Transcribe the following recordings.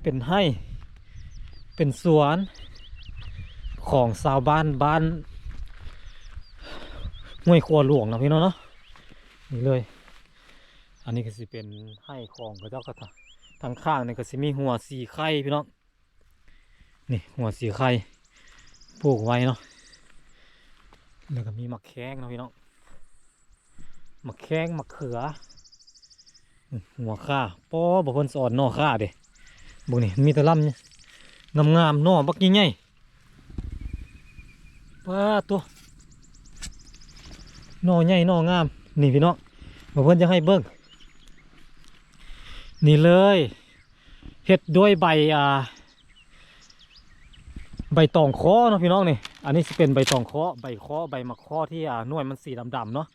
ປັນໄຮ່ ເປັນສວນຂອງຊາວບ້ານ ບ້ານຫ້ວຍຂົວຫຼວງເນາະພີ່ນ້ອງເນາະ. ນີ້ເລີຍ ອັນນີ້ກໍຊິເປັນໄຮ່ຂອງເຂົາເຈົ້າ ກໍທາງຂ້າງນີ້ກໍຊິມີຫົວສີໄຄພີ່ນ້ອງ. ນີ້ຫົວສີໄຄປູກໄວ້ເນາະ ແລ້ວກໍມີໝາກແຂ້ງເນາະພີ່ນ້ອງ ໝາກແຂ້ງ ໝາກເຂືອ ອືມ ຫົວຂ່າ ປໍ ບໍ່ເພິ່ນສອນໜໍ່ຂ່າເດ້. ເບິ່ງນີ້ ມີແຕ່ລຳງາມໆ ໜໍ່ບັກໃຫຍ່ໆ ປາດໂທ້ ໜໍ່ໃຫຍ່ໜໍ່ງາມ. ນີ້ພີ່ນ້ອງ ບໍ່ເພິ່ນຈະໃຫ້ເບິ່ງ ນີ້ເລີຍ ເຮັດດ້ວຍໃບ ອ່າ ໃບຕອງຄໍເນາະພີ່ນ້ອງນີ້. ອັນນີ້ຊິເປັນໃບຕອງຄໍ ໃບຄໍ ໃບໝາກຄໍທີ່ ອ່າ ໜ່ວຍມັນສີດຳໆເນາະ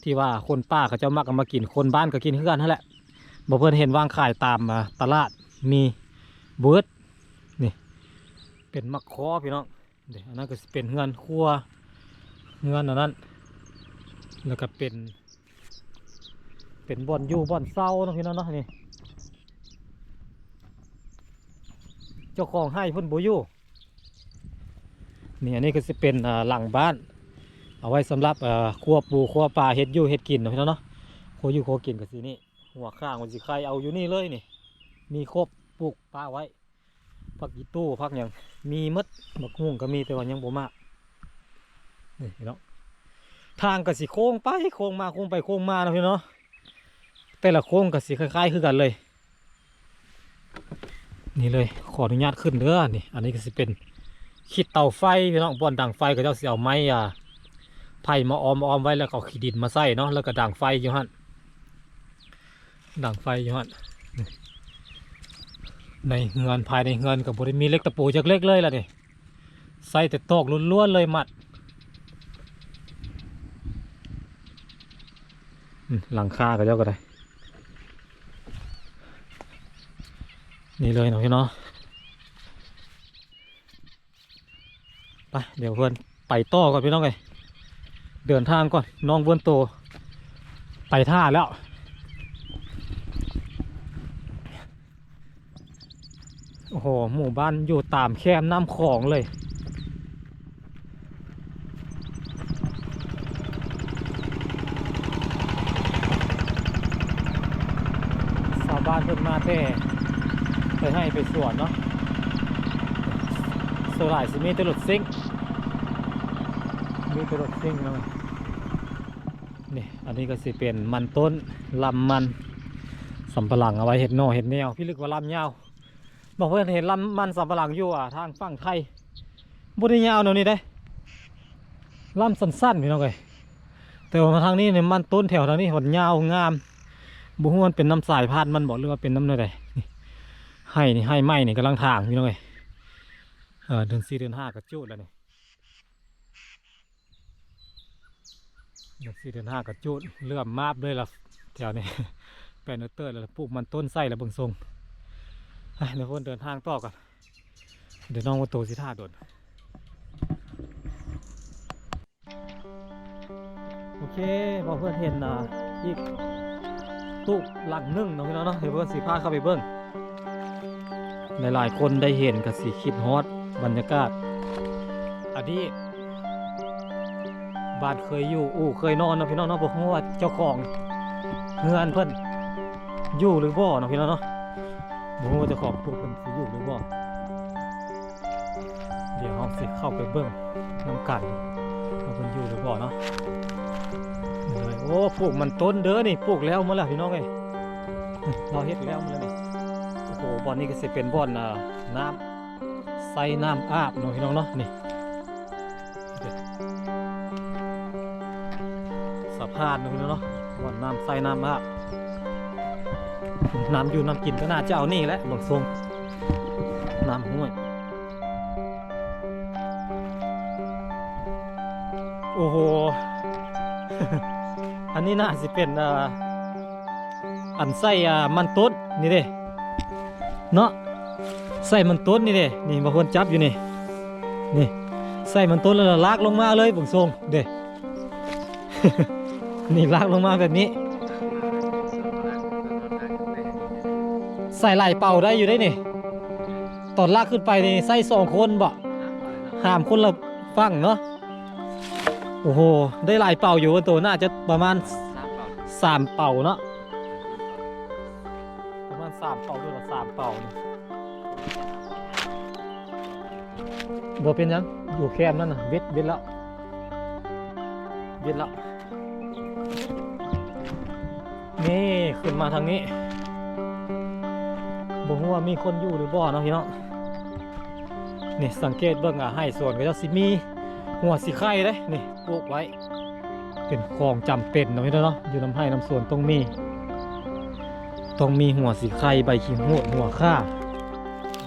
ທີ່ວ່າຄົນປ່າເຂົາເຈົ້າມັກເອົາມາກິນ ຄົນບ້ານກໍກິນຄືກັນຫັ້ນແຫຼະ. ບໍ່ເພິ່ນເຫັນວາງຂາຍຕາມ ອ່າ ຕະຫຼາດ ມີເບິດ. ນີ້ເປັນໝາກຄໍພີ່ນ້ອງ. ເດ້ ອັນນັ້ນກໍຊິເປັນເຮືອນຄົວ ເຮືອນອັນນັ້ນ ແລ້ວກໍເປັນ ເປັນບ່ອນຢູ່ບ່ອນເຊົາເນາະພີ່ນ້ອງເນາະ. ນີ້ ເຈົ້າຂອງໄຮ່ເພິ່ນບໍ່ຢູ່. ນີ້ ອັນນີ້ກໍຊິເປັນ ອ່າ ຫຼັງບ້ານ ເອົາໄວ້ສຳລັບ ເອີ ຄົວປູຄົວປາ ເຮັດຢູ່ເຮັດກິນເນາະພີ່ນ້ອງເນາະ. ຄົວຢູ່ຄົວກິນກໍຊິນີ້ ຫົວຂ່າ ຫົວສີໄຄ ເອົາຢູ່ນີ້ເລີຍນີ້ ມີຄົບ ປູກປະໄວ້. ຜັກອີ່ຕູ່ ຜັກຫຍັງມີໝົດ ໝາກຫຸ່ງກໍມີ ແຕ່ວ່າຍັງບໍ່ມາກ. ນີ້ພີ່ນ້ອງ ທາງກໍຊິໂຄ້ງໄປໂຄ້ງມາ ໂຄ້ງໄປໂຄ້ງມາເນາະພີ່ນ້ອງເນາະ. ແຕ່ລະໂຄ້ງກໍຊິຄ້າຍໆຄືກັນເລີຍ. ນີ້ເລີຍ ຂໍອະນຸຍາດຂຶ້ນເດີ. ນີ້ ອັນນີ້ກໍຊິເປັນຂີດເຕົາໄຟພີ່ນ້ອງ ບ່ອນດັງໄຟ ເຂົາເຈົ້າຊິເອົາໄມ້ ອ່າ ໄຜ່ມາອ້ອມໆໄວ້ ແລ້ວກໍເອົາຂີ້ດິນມາໃສ່ເນາະ ແລ້ວກໍດັງໄຟຢູ່ຫັ້ນ. ດັງໄຟຢູ່ຫັ້ນ. ໃນເຮືອນ ພາຍໃນເຮືອນກໍບໍ່ໄດ້ມີເຫຼັກຕະປູຈັກເຫຼັກເລີຍລະນີ້ ໃຊ້ແຕ່ຕອກລ້ວນໆເລີຍມັດ. ອືມ ຫຼັງຄາເຂົາເຈົ້າກໍໄດ້. ນີ້ເລີຍເນາະພີ່ນ້ອງ. ໄປ ດຽວເພິ່ນໄປຕໍ່ກ່ອນພີ່ນ້ອງເອີຍ ເດີນທາງກ່ອນ ນ້ອງເວີ້ນໂຕໄປຖ້າແລ້ວ. ໂອ້ໂຫ ໝູ່ບ້ານຢູ່ຕາມແຄມນ້ຳຂອງເລີຍ. ຊາວບ້ານເພິ່ນມາແຕ່ໄປໄຮ່ໄປສວນເນາະ ສ່ວນຫຼາຍຊິມີແຕ່ລົດຊິງ ມີແຕ່ລົດຊິງເນາະ. ນີ້ ອັນນີ້ກໍຊິເປັນມັນຕົ້ນ ລຳມັນສຳປະຫຼັງ ເອົາໄວ້ເຮັດໜໍ່ເຮັດແນວ ພິລຶກວ່າລຳຍາວ. ບາງຄົນເຫັນລຳມັນສຳປະຫຼັງຢູ່ ອ່າ ທາງຝັ່ງໄທ ບໍ່ໄດ້ຍາວແນວນີ້ເດ້ ລຳສັ້ນໆ ພີ່ນ້ອງເອີຍ. ແຕ່ວ່າມາທາງນີ້ນີ້ ມັນຕົ້ນແຖວທາງນີ້ມັນຍາວງາມ ບໍ່ຮູ້ມັນເປັນນຳສາຍພັນມັນບໍ ຫຼືວ່າເປັນນຳແນວໃດ. ນີ້ ໄຮ່ນີ້ ໄຮ່ໃໝ່ນີ້ກຳລັງຖາງ ພີ່ນ້ອງເອີຍ. ເອີ ເດືອນສີ່ເດືອນຫ້າກໍຈູດແລ້ວນີ້. ເດືອນສີ່ເດືອນຫ້າກໍຈູດ ເຫຼື້ອມມາບເລີຍລະແຖວນີ້. ແປນເຕີດແລ້ວ ປູກມັນຕົ້ນໃສ່ລະເບິ່ງຊົງ. ໄປ ເດີ ເດີນທາງຕໍ່ກ່ອນ ດຽວນ້ອງໂອໂຕຊິຖ້າດົນ. ໂອເຄ ບໍ່ເພິ່ນເຫັນ ອ່າ ອີກຕູກຫຼັງໜຶ່ງເນາະ ພີ່ນ້ອງເນາະ. ດຽວເພິ່ນຊິພາເຂົ້າໄປເບິ່ງ. ຫຼາຍໆຄົນໄດ້ເຫັນກໍຊິຄິດຮອດບັນຍາກາດອະດີດ ບ້ານເຄີຍຢູ່ ອູ່ເຄີຍນອນເນາະ ພີ່ນ້ອງເນາະ. ບໍ່ຮູ້ວ່າເຈົ້າຂອງເຮືອນເພິ່ນຢູ່ຫຼືບໍ່ເນາະ ພີ່ນ້ອງເນາະ. ບໍ່ຮູ້ວ່າເຈົ້າຂອງປູກເພິ່ນຊິຢູ່ຫຼືບໍ່. ດຽວເຮົາຊິເຂົ້າໄປເບິ່ງນຳກັນວ່າເພິ່ນຢູ່ຫຼືບໍ່ເນາະ. ໂອ້ ປູກມັນຕົ້ນເດີນີ້ ປູກແລ້ວໝົດແລ້ວ ພີ່ນ້ອງເອີຍ. ລາວເຮັດແລ້ວໝົດແລ້ວນີ້. ໂອ້ໂຫ ບ່ອນນີ້ກໍຊິເປັນບ່ອນ ອ່າ ນ້ຳ ໃສ່ນ້ຳອາບເນາະ ພີ່ນ້ອງເນາະ. ນີ້ ສະພານເນາະ ພີ່ນ້ອງເນາະ ບ່ອນນ້ຳໃສ່ນ້ຳອາບ. ນ້ຳຢູ່ນ້ຳກິນກໍໜ້າຈະເອົານີ້ແຫຼະ ເບິ່ງຊົງ ນ້ຳຫ້ວຍ. ໂອ້ໂຫ ອັນນີ້ໜ້າຊິເປັນ ເອີ ອັນໃສ່ ອ່າ ມັນຕົ້ນນີ້ເດ້ເນາະ ໃສ່ມັນຕົ້ນນີ້ເດ້. ນີ້ ບາງຄົນຈັບຢູ່ນີ້ ນີ້ ໃສ່ມັນຕົ້ນແລ້ວລາກລົງມາເລີຍ ເບິ່ງຊົງເດ້. ນີ້ ລາກລົງມາແບບນີ້ ໃສ່ຫຼາຍເປົາໄດ້ຢູ່ເດ້ນີ້. ຕອນລາກຂຶ້ນໄປນີ້ໃຊ້ສອງຄົນບໍ່? ຫາມຄົນລະຝັ່ງເນາະ. ໂອ້ໂຫ ໄດ້ຫຼາຍເປົາຢູ່ ເພິ່ນໂຕ ໜ້າຈະປະມານສາມເປົາເນາະ ປະມານສາມເປົາ ຫຼືວ່າສາມເປົານີ້. ບໍ່ເປັນຫຍັງ ຢູ່ແຄມນັ້ນນະ ເບັດ ເບັດແລ້ວ ເບັດແລ້ວ. ນີ້ ຂຶ້ນມາທາງນີ້ ບໍ່ຮູ້ວ່າມີຄົນຢູ່ຫຼືບໍ່ເນາະພີ່ນ້ອງ. ນີ້ ສັງເກດເບິ່ງ ອາ ໄຮ່ສວນເຂົາເຈົ້າຊິມີຫົວສີໄຄເດ້ ນີ້ ປູກໄວ້ ເປັນຂອງຈຳເປັນເນາະພີ່ນ້ອງເນາະ. ຢູ່ນຳໄຮ່ນຳສວນຕ້ອງມີ ຕ້ອງມີຫົວສີໄຄ ໃບຂີ້ຫູດ ຫົວຂ່າ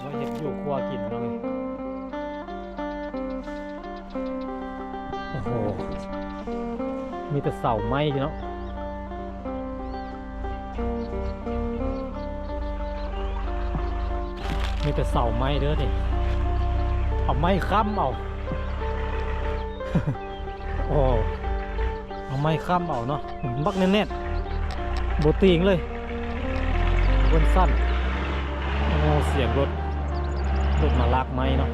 ໄວ້ເຮັດຢູ່ຄົວກິນເນາະ. ໂອ້ໂຫ ມີແຕ່ເສົາໄມ້ເນາະ ມີແຕ່ເສົາໄມ້ເດີນີ້ ເອົາໄມ້ຄ້ຳເອົາ. ໂອ້ ເອົາໄມ້ຄ້ຳເອົາເນາະ ບັກແໜ້ນໆ ບໍ່ຕີງເລີຍ ເບິ່ງຊັ້ນ. ໂອ້ ສຽງລົດ ລົດມາລາກໄມ້ເນາະ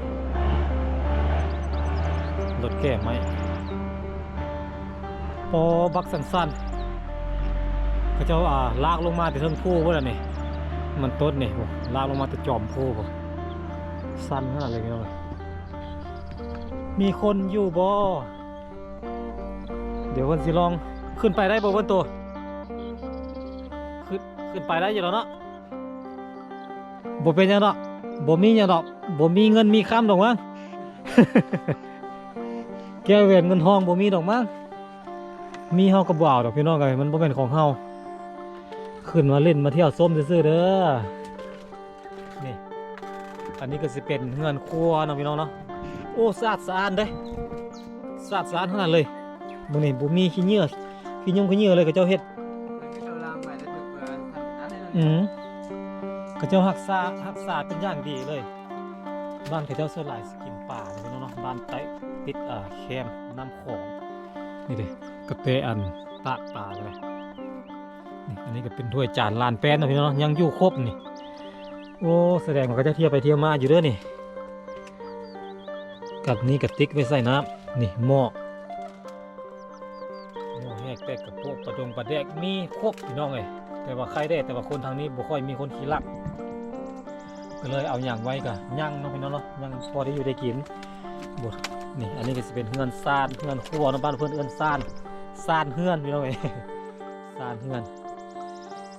ລົດແກ່ໄມ້. ໂອ້ ບັກສັ້ນໆ ເຂົາເຈົ້າ ອ່າ ລາກລົງມາແຕ່ເທິງພູພຸ້ນລະນີ້ ມັນຕົ້ນນີ້ ໂອ້ ລາກລົງມາແຕ່ຈອມພູພຸ້ນ ສັ້ນຂະໜາດເລີຍພີ່ນ້ອງ. ມີຄົນຢູ່ບໍ່? ດຽວເພິ່ນຊິລອງ ຂຶ້ນໄປໄດ້ບໍ່ເພິ່ນໂຕ? ຂຶ້ນ ຂຶ້ນໄປໄດ້ຢູ່ແລ້ວເນາະ ບໍ່ເປັນຫຍັງດອກ ບໍ່ມີຫຍັງດອກ ບໍ່ມີເງິນມີຄຳດອກມັ້ງ ແກ້ວແຫວນເງິນທອງບໍ່ມີດອກມັ້ງ ມີເຮົາກໍບໍ່ເອົາດອກພີ່ນ້ອງເອີຍ ມັນບໍ່ແມ່ນຂອງເຮົາ ຂຶ້ນມາຫຼິ້ນມາທ່ຽວຊົມຊື່ໆເດີ. ນີ້ ອັນນີ້ກໍຊິເປັນເຮືອນຄົວເນາະພີ່ນ້ອງເນາະ. ໂອ້ ສະອາດສະອ້ານເດ້ ສະອາດສະອ້ານຂະໜາດເລີຍ ມື້ນີ້ບໍ່ມີຂີ້ເຫຍື້ອ ຂີ້ຍຸງຂີ້ເຫຍື້ອເລີຍ ເຂົາເຈົ້າເຮັດ ອືມ ເຂົາເຈົ້າຮັກສາ ຮັກສາເປັນຢ່າງດີເລີຍ. ບ້ານເຂົາເຈົ້າສ່ວນຫຼາຍຊິກິນປາເນາະພີ່ນ້ອງເນາະ ບ້ານໃຕ້ຕິດ ເອີ ແຄມນ້ຳຂອງ ນີ້ເດ້ ກະແຕອັນຕາກປາເລີຍ. ນີ້ ອັນນີ້ກໍເປັນຖ້ວຍຈານລານແປນເນາະພີ່ນ້ອງເນາະ ຍັງຢູ່ຄົບນີ້. ໂອ້ ສະແດງວ່າເຂົາເຈົ້າທ່ຽວໄປທ່ຽວມາຢູ່ເດີນີ້ ກັບນີ້ກະຕິກໄວ້ໃສ່ນ້ຳ ນີ້ໝໍ້ ໝໍ້ແຮກແຕກກະໂປະ ປາດົງປາແດກມີຄົບພີ່ນ້ອງເອີຍ. ແຕ່ວ່າໄຄແດ່ ແຕ່ວ່າຄົນທາງນີ້ບໍ່ຄ່ອຍມີຄົນຂີ້ລັກ ກໍເລີຍເອົາຫຍັງໄວ້ກະຍັງເນາະພີ່ນ້ອງເນາະ ຍັງພໍໄດ້ຢູ່ໄດ້ກິນ. ນີ້ ອັນນີ້ກໍຊິເປັນເຮືອນຊານ ເຮືອນຄົວເນາະ ບ້ານເພິ່ນເອີ້ນຊານ ຊານເຮືອນພີ່ນ້ອງເອີຍ ຊານເຮືອນ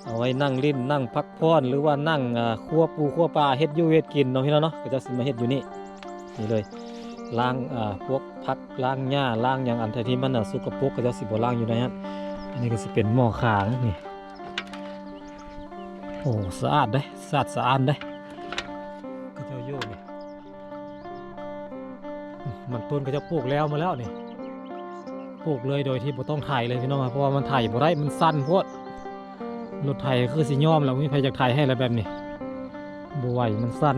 ເອົາໄວ້ນັ່ງຫຼິ້ນ ນັ່ງພັກຜ່ອນ ຫຼືວ່ານັ່ງ ອ່າ ຄົວປູຄົວປາ ເຮັດຢູ່ເຮັດກິນເນາະພີ່ນ້ອງເນາະ. ເຂົາເຈົ້າຊິມາເຮັດຢູ່ນີ້ ນີ້ເລີຍ ລ້າງ ອ່າ ພວກຜັກ ລ້າງຫຍ້າ ລ້າງຫຍັງ ອັນໃດທີ່ມັນ ອ່າ ສົກກະປົກ ເຂົາເຈົ້າຊິບໍ່ລ້າງຢູ່ໃນຫັ້ນ. ອັນນີ້ກໍຊິເປັນໝໍ້ຄາງນີ້. ໂອ້ ສະອາດເດ້ ສະອາດສະອ້ານເດ້ ເຂົາເຈົ້າຢູ່ນີ້. ມັນຕົ້ນເຂົາເຈົ້າປູກແລ້ວມາແລ້ວນີ້ ປູກເລີຍໂດຍທີ່ບໍ່ຕ້ອງໄຖເລີຍພີ່ນ້ອງ ເພາະວ່າມັນໄຖບໍ່ໄດ້ ມັນສັ້ນໂພດ. ລົດໄຖຄືຊິຍອມແລ້ວ ບໍ່ມີໃຜຢາກໄຖໃຫ້ແລ້ວແບບນີ້ ບໍ່ໄຫວ ມັນສັ້ນ.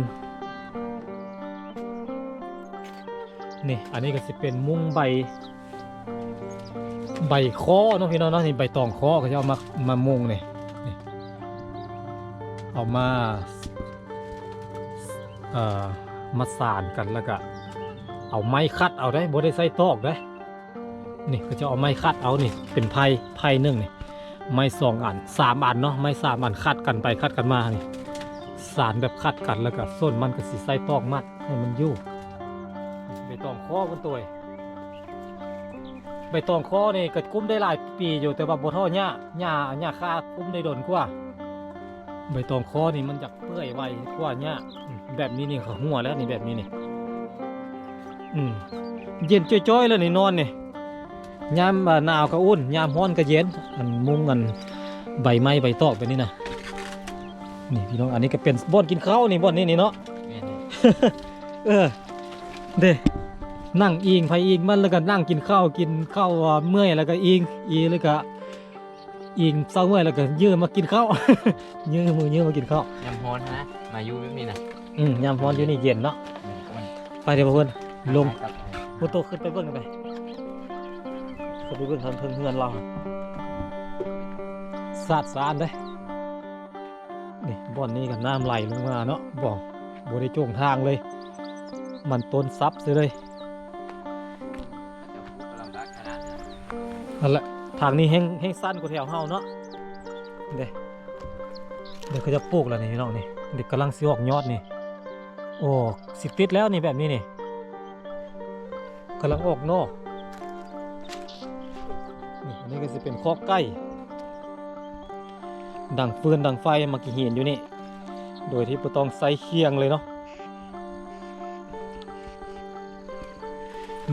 ນີ້ ອັນນີ້ກໍຊິເປັນມຸ້ງໃບ ໃບຄໍ້ເນາະພີ່ນ້ອງເນາະ. ນີ້ໃບຕອງຄໍ້ ເຂົາເຈົ້າເອົາມາ ມາມຸງນີ້ ນີ້ ເອົາມາ ເອີ ມາສານກັນ ແລ້ວກະເອົາໄມ້ຂັດເອົາເດ້ ບໍ່ໄດ້ໃຊ້ຕອກເດ້. ນີ້ ເຂົາເຈົ້າເອົາໄມ້ຂັດເອົານີ້ ເປັນໄຜ່ ໄຜ່ໜຶ່ງນີ້ ໄມ້ສອງອັນ ສາມອັນເນາະ ໄມ້ສາມອັນ ຂັດກັນໄປຂັດກັນມານີ້ ສານແບບຂັດກັນ ແລ້ວກະສ່ວນມັນກະຊິໃຊ້ຕອກມັດໃຫ້ມັນຢູ່. ໃບຕອງຄໍ້ເພິ່ນໂຕຍ ໃບຕອງຄໍ້ນີ້ກໍກຸ້ມໄດ້ຫຼາຍປີຢູ່ ແຕ່ວ່າບໍ່ທໍ່ຫຍ້າ ຫຍ້າ ຫຍ້າຄາກຸ້ມໄດ້ດົນກວ່າ. ໃບຕອງຄໍ້ນີ້ມັນຈະເປື່ອຍໄວກວ່າຫຍ້າ. ອືມ ແບບນີ້ນີ້ກໍຮົ່ວແລ້ວນີ້ ແບບນີ້ນີ້. ອືມ ເຢັນຈ້ອຍໆເລີຍນີ້ ນອນນີ້ ຍາມ ອ່າ ໜາວກໍອຸ່ນ ຍາມຮ້ອນກໍເຢັນ. ອັນມຸງ ອັນໃບໄມ້ໃບຕອກແບບນີ້ນະ. ນີ້ພີ່ນ້ອງ ອັນນີ້ກໍເປັນບ່ອນກິນເຂົ້ານີ້ ບ່ອນນີ້ນີ້ເນາະ. ແມ່ນ ເອີ ເດ້ ນັ່ງອີງໃຜອີງມັນ ແລ້ວກໍນັ່ງກິນເຂົ້າ ກິນເຂົ້າ ອ່າ ເມື່ອຍແລ້ວກໍອີງ ອີງແລ້ວກໍອີງ ເຊົາເມື່ອຍແລ້ວກໍຢື້ມາກິນເຂົ້າ ຢື້ມ ຢື້ມມາກິນເຂົ້າ. ຍາມຮ້ອນນະ ມາຢູ່ແບບນີ້ນະ. ອືມ ຍາມຮ້ອນຢູ່ນີ້ເຢັນເນາະ. ແມ່ນ ໄປເດີ ເພິ່ນລົງ ໄປ ໂອ້ໂຕ ຂຶ້ນໄປເບິ່ງໄປ ຂຶ້ນໄປເບິ່ງທາງເທິງເຮືອນລາວ ສະອາດສະອ້ານເດ້. ນີ້ ບ່ອນນີ້ກໍນ້ຳໄຫຼລົງມາເນາະ ບໍ່ ບໍ່ໄດ້ໂຈງທາງເລີຍ ມັນຕົ້ນສັບເສຍເລີຍ. ຫັ້ນແຫຼະ ທາງນີ້ແຮ່ງ ແຮ່ງສັ້ນກວ່າແຖວເຮົາເນາະ. ເດ້ ເດ້ ເຂົາຈະປູກແລ້ວນີ້ພີ່ນ້ອງນີ້ ເດ້ ກຳລັງຊິອອກຍອດນີ້. ໂອ້ ຊິຕິດແລ້ວນີ້ ແບບນີ້ນີ້ ກຳລັງອອກໜໍ່. ນີ້ ອັນນີ້ກໍຊິເປັນຄອກໄກ່ ດັງຟືນດັງໄຟ ມັກກິເຫັນຢູ່ນີ້ ໂດຍທີ່ບໍ່ຕ້ອງໃຊ້ຄຽງເລີຍເນາະ.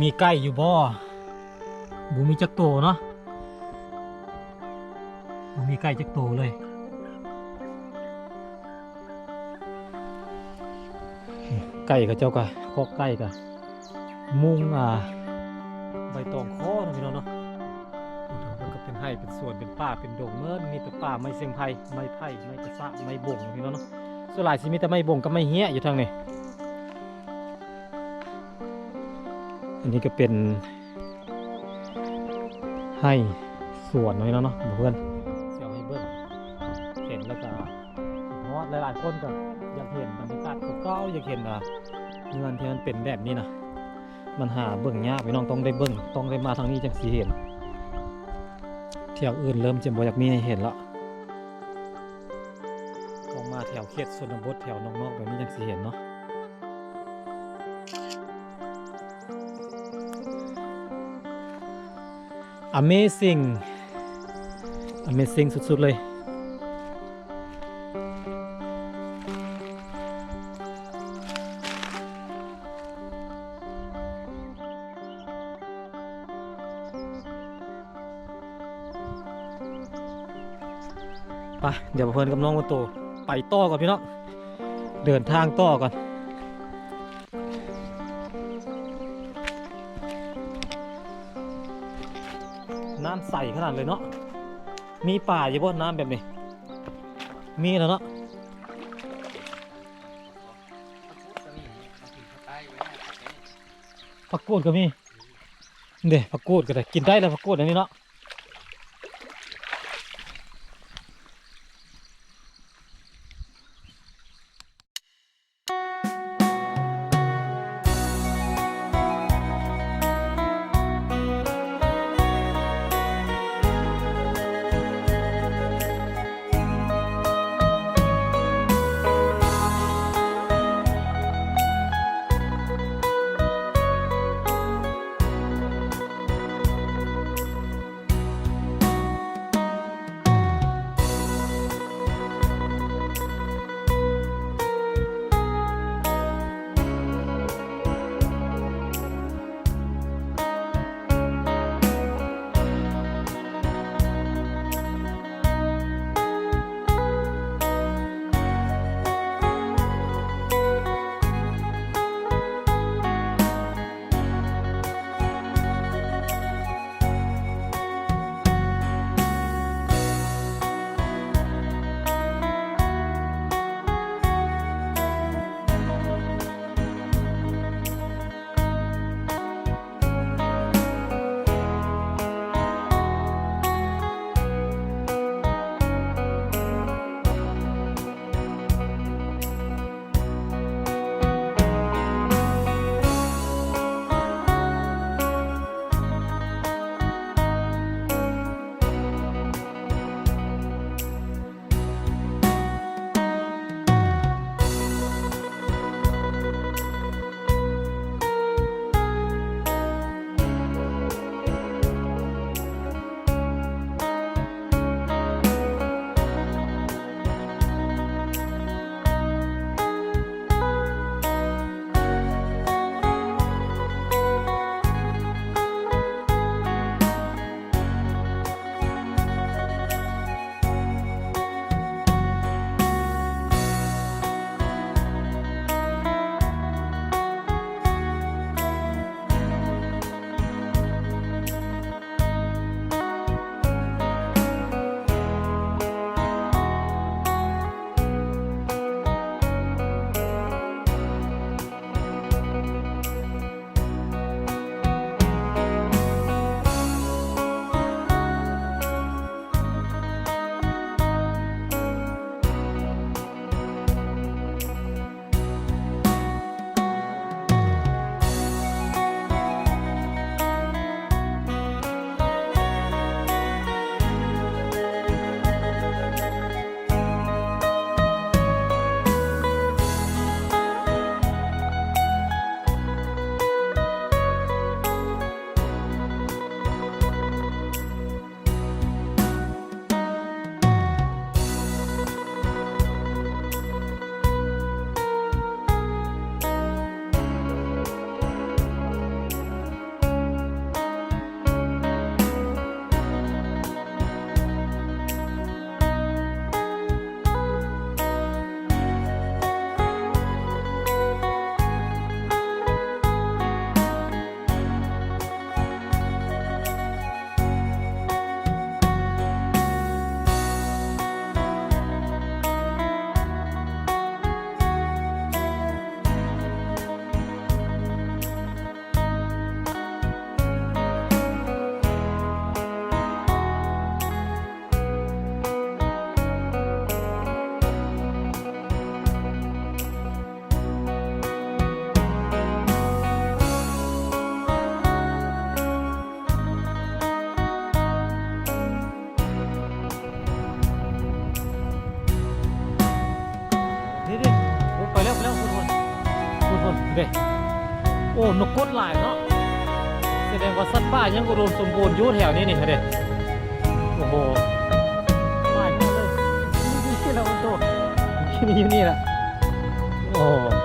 ມີໄກ່ຢູ່ບໍ່? ບໍ່ມີຈັກໂຕເນາະ ບໍ່ມີໄກ່ຈັກໂຕເລີຍ. ໄກ່ເຂົາເຈົ້າກະ ຄອກໄກ່ກະ ມຸງ ອ່າ ໃບຕອງຄໍເນາະ ພີ່ນ້ອງເນາະ. ເພິ່ນກໍເປັນໄຮ່ເປັນສວນ ເປັນປ່າເປັນດົງເໝິດ ມີແຕ່ປ່າໄມ້ຊຽງໄພ ໄມ້ໄຜ່ ໄມ້ກະສະ ໄມ້ບົງເນາະ ພີ່ນ້ອງເນາະ. ສ່ວນຫຼາຍຊິມີແຕ່ໄມ້ບົງກັບໄມ້ເຮ້ຍຢູ່ທາງນີ້. ອັນນີ້ກໍເປັນ ໄຮ່ສວນເນາະ ພີ່ນ້ອງເນາະ ເພື່ອນຊິເອົາໃຫ້ເບິ່ງ ເຫັນແລ້ວກໍຄິດຮອດ. ຫຼາຍໆຄົນກໍຢາກເຫັນບັນຍາກາດເກົ່າໆ ຢາກເຫັນ ອ່າ ເຮືອນທີ່ມັນເປັນແບບນີ້ນະ ມັນຫາເບິ່ງຍາກພີ່ນ້ອງ ຕ້ອງໄດ້ເບິ່ງ ຕ້ອງໄດ້ມາທາງນີ້ຈັ່ງຊິເຫັນ. ແຖວອື່ນເລີ່ມຈະບໍ່ຢາກມີໃຫ້ເຫັນລະ ຕ້ອງມາແຖວເຂດຊົນນະບົດ ແຖວນອກໆ ແບບນີ້ຈັ່ງຊິເຫັນເນາະ. Amazing Amazing ສຸດໆ ເລີຍ. ໄປ ດຽວເພື່ອນກັບນ້ອງໂອໂຕໄປຕໍ່ກ່ອນພີ່ນ້ອງ ເດີນທາງຕໍ່ກ່ອນ. ນ້ຳໃສຂະໜາດເລີຍເນາະ. ມີປາຢູ່ບໍ່ ນ້ຳແບບນີ້? ມີແລ້ວເນາະ. ຜັກກູດກໍມີ ເດ້ ຜັກກູດກໍໄດ້ ກິນໄດ້ແລ້ວ ຜັກກູດອັນນີ້ເນາະ. ນົກກົດຫຼາຍເນາະ ສະແດງວ່າສັດປ່າຍັງອຸດົມສົມບູນຢູ່ແຖວນີ້ນີ້ເດ້. ໂອ້ໂຫ ຫຼາຍເຕີບເລີຍ ນີ້ແຫຼະ ໂຕ ນີ້ຢູ່ນີ້ລະ. ໂອ້